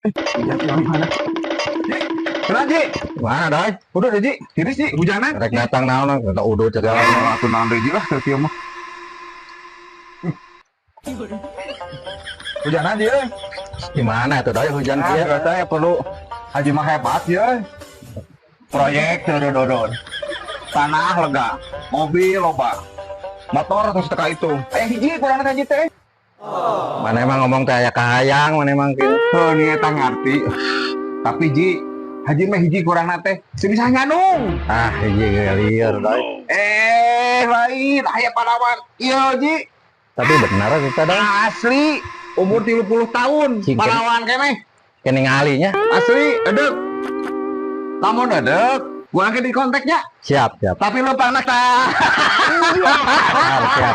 Iya, gimana? Kenapa, Ji? Mana, Dai? Udah deh, Ji. Tiris, Ji. Hujanan. Rek datang naon kata udut Ya, segala. aku naon deui, Ji lah, teu mah. Hujanan, Ji, euy. Gimana tuh, Dai, hujan Ah, kieu? saya perlu haji mah hebat, ya. Euy. Proyek dodon. Tanah lega, mobil loba. Motor terus teka itu. Aya hiji kurang haji teh. Mana emang ngomong teh aya kahayang, mana emang kieu. Heuh, ni eta ngarti. Tapi Ji, haji mah hiji kurang teh. Teu bisa nyandung. Ah, hiji lieur, Dai. Eh, lain aya palawan. Iya, Ji. Tapi benar kita, Dai. Asli umur 30 tahun. Cing, Palawan keneh. Kening ngalinya. Asli, edek. Lamun edek, gua angkat di kontaknya. Siap, siap. Tapi lu panas tah. Siap, siap.